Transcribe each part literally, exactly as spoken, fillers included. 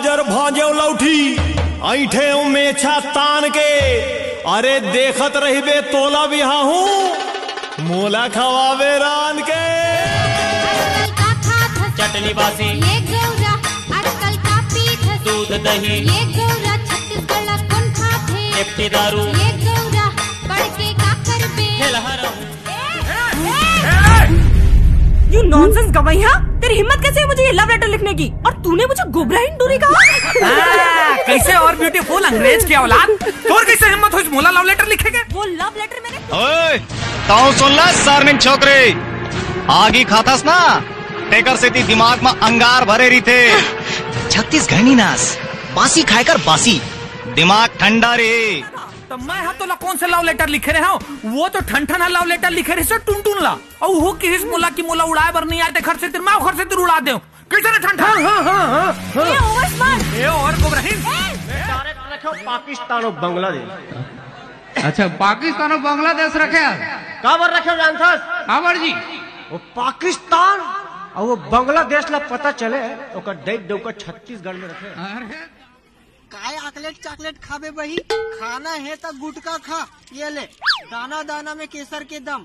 जर भांजेव लौठी, ऐंठे मेछा तान के, अरे देखत रहिबे तोला बिहाहूं, मोला खवाबे रान के। आजकल का खात हस? चटनी बासी, ये गौरा, आजकल का पीत हस? दूध दही, ये गौरा, छत्तीसगढ़ ला कोन खाथे? एफटी दारू। ये गौरा, पढ़ के का करबे? खेलहा रहूं। You nonsense गवैया, तेरी हिम्मत कैसे है मुझे ये लव लेटर लिखने की? और तूने मुझे गोबरा हिंडूरी कहा? हाँ, कैसे और ब्यूटीफुल अंग्रेज की औलाद, तोर कैसे हिम्मत होइस मोला लव लेटर लिखे के? वो लव लेटर मैंने ओए, ताऊ सुन ला सारनिंग छोकरे, आगी खाथस ना, तेकर सेती दिमाग म अंगार भरे रहिथे। छत्तीसगढ़ी नास, बासी खाए कर बासी, दिमाग ठंडा रहे। तो मैं हा तोला कौन से लव लेटर लिखे रहे हूँ? वो तो ठन ठन हा लव लेटर लिखे रहे सो टुन टुन ला। और वो किहिस मोला कि मोला उड़ाए बर नहीं आए, तेखर सेती मैं ओखर सेती उड़ा देव। कैसे रे ठन ठन? हाँ, हाँ, हाँ, हाँ। ये ओवर स्मार्ट। ए और गोबरा हिंड। रखे हो पाकिस्तान और बांग्लादेश। अच्छा, पाकिस्तान और बांग्लादेश रखे हैं। काबर रखे हो जानथस? काबर जी? वो पाकिस्तान और वो बांग्लादेश ला पता चले, ओकर डेट डौका छत्तीसगढ़ में रखे हैं। अरे काय आकलेट चाकलेट खाबे बही? खाना है त गुटखा खा। ये ले, दाना दाना में केसर के दम।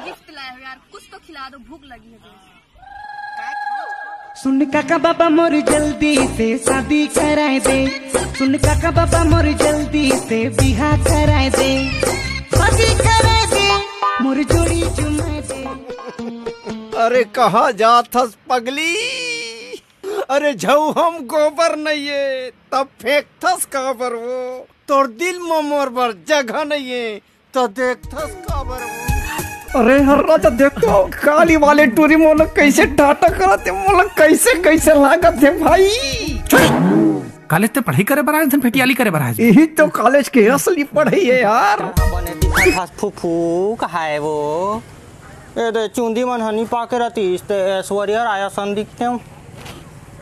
गिफ्ट लाए हो यार, कुछ तो खिला दो, भूख लगी है। सुन काका बाबा मोर जल्दी से शादी कराए दे। सुन काका बाबा मोर जल्दी से बिहा कराए दे। शादी कराए दे, मोर जोड़ी जुमाए दे। अरे कहाँ जात हस पगली? अरे झऊ हम गोबर नहीं है, तब फेंकथस काबर वो? तोर दिल म मोर बर जगह नहीं है, तो देखथस काबर वो? अरे हर राजा देख तो काली वाले टूरी मोला कैसे टाटा करत है, मोला कैसे कैसे लागत है भाई। कॉलेज ते पढ़ाई करे बर आए, फेटियाली करे बर आए। यही तो कॉलेज के असली पढ़ाई है यार। बने दिखत हस फुफू, कहाए वो? ए दे चुंदी मन हनी पाके रतिस ते ऐश्वर्या राय असन दिखते हूँ।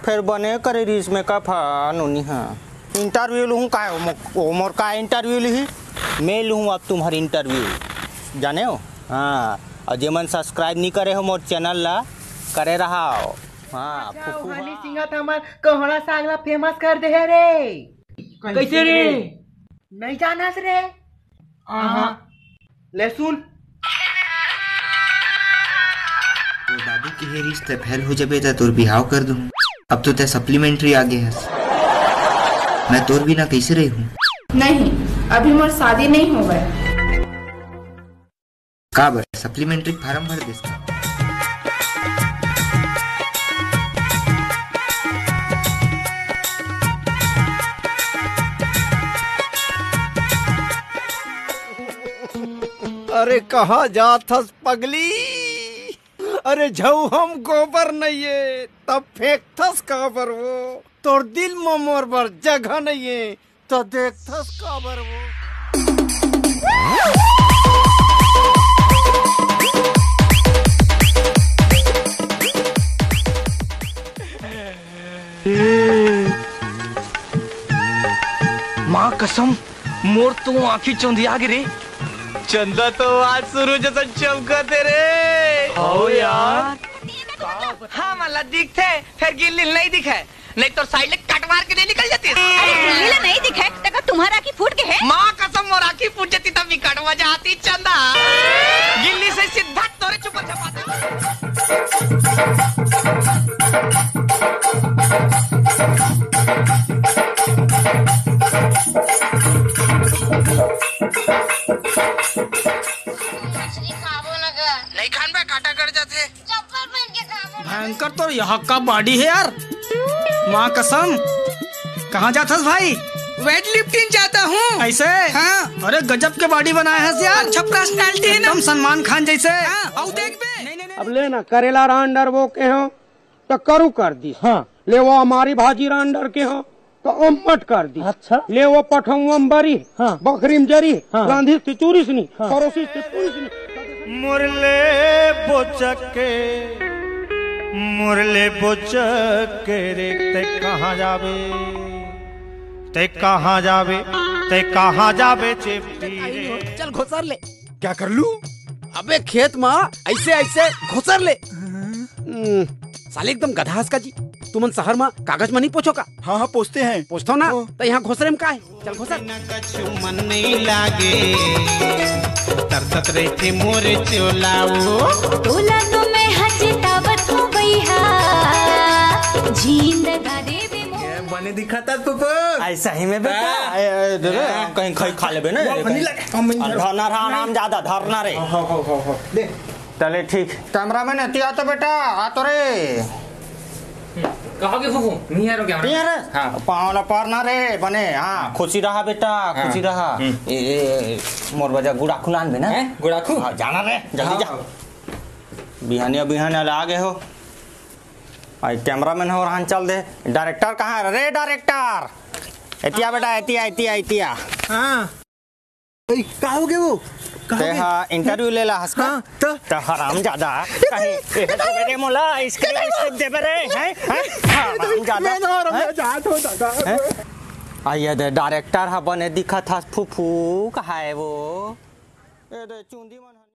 फिर बने करे रीस मेकअप हा नोनी हा। इंटरव्यू लूँ काय? ओ मो-, ओ मोर का इंटरव्यू लिही? मैं लूँ अब तुम्हार इंटरव्यू, जाने हो? हाँ, और जेमन सब्सक्राइब नहीं करे हो मोर चैनल ला, करे रहा हो। हाँ, फुफू हनी सिंह त हमर कोहड़ा साग ला फेमस कर दे हे रे। कैसे रे? नहीं जानस रे? आहा। ले सुन। तोर बाबू के हे रिश्ते फेल हो जबे त तोर बिहाव कर दूं। अब तो तै सप्लीमेंट्री आ गे हस। मैं तोर बिना कैसे रही हूँ? नहीं, अभी मोर शादी नहीं होवय। का बर सप्लीमेंट्री फार्म भर देस का? अरे कहाँ जात हस पगली? अरे झऊ हम गोबर नहीं है, तब फेंकथस काबर वो? तोर दिल म मोर बर जगह नहीं है, तो देखथस काबर वो? माँ कसम, मोर तो आँखी चौंधिया गे रे। चंदा तो आज सूरज जैसा चमकत हे रे। हो यार। हाँ मला दिखथे, फिर गिल्ली नहीं दिखे, नहीं तो साइड ले कट मार के नहीं निकल जाती। अरे गिल्ली ले नहीं दिखे, तका तुम्हारा आँखी फूट के है। माँ कसम मोर आँखी फूट जाती तब भी कट मजा आती चंदा। गिल्ली से सीधा तोरे चुपर चपाते। नहीं खान बे, काटा कट जाथे। भयंकर तो यहाँ का बॉडी है यार, माँ कसम। कहाँ जाथस भाई? वेट लिफ्टिंग जाता हूँ। ऐसे? हाँ। अरे गजब के बॉडी बनाए हस यार। अच्छा पर्सनालिटी है ना। एकदम सलमान खान जैसे। हाँ, आओ देख बे। अब लेना करेला रांडर वो के हो तो करू कर दी। हाँ। ले वो हमारी भाजी रांडर के हो तो अम्मट कर दी। अच्छा। ले वो पठौम बरी, हाँ। बखरीम जरी, हाँ। रांधी सिचुरिस नी, हाँ। परोसी सिचुरिस नी। मुरले बोचक के, मुरले बोचक के रे, ते कहाँ जाबे, ते कहाँ जाबे, ते कहाँ जाबे चेपटी रे। चल घोसर ले। क्या कर लू? अबे खेत मा ऐसे ऐसे घोसर ले। हम्म, साले एकदम गधा हस का जी। तुमन शहर म कागज म नहीं पोछो का? हाँ, हाँ, पोछते हैं। पोछथो ना? हाँ। त यहाँ घोसरे म का हे? चल घोसर। न कछु मन नहीं लागे, तरसत रहिथे मोर चोला ओ। तोला तो मैं ह जितावत हूँ बइहा, जींद गा देबे मोर। ये बने दिखत हस फूफू। ऐसा ही में बेटा। हाँ। ए, ए, दे दे। हाँ। कहीं खाई खा लेबे ना, वो कहीं। बनी लगे, हम बनी अरे, धरना रहा, नाम ज्यादा, धरना रे। हो, हो, हो, हो। दे। चले ठीक। कैमरामैन, एती आ तो बेटा, आ तो रे। कहाँ गे फूफू? नहीं आ रहा कैमरा। नहीं आ रहा? हाँ। पाँव ला परना रे, बने, हाँ, खुशी रहा बेटा, हाँ। खुशी रहा। हम्म। ए, ए, ए, मोर बजा गुड़ाखू लान बे ना। हैं? गुड़ाखू? हाँ, जाना रे, जल्दी जा। हाँ। बिहानिया, बिहानिया ला आ गे हो। आई कैमरामैन हो रहन चल दे। डायरेक्टर कहाँ हे रे, डायरेक्टर? एती आ बेटा, एती आ, एती आ, एती आ। हाँ। ए, का हो गे वो? का हो ते गे? हा इंटरव्यू ले ला हस का? हाँ, त? त हराम ज्यादा। कहीं, ए, देबे रे मोला, स्क्रिप्ट, स्क्रिप्ट देबे रे, हैं? हैं? हराम ज्यादा। मैं ना हराम हैं? जात हो दादा। हैं? आ, ये दे, डायरेक्टर हा बने दिखत हस फूफू, कहाँ हे वो? ए दे, चुंदी मन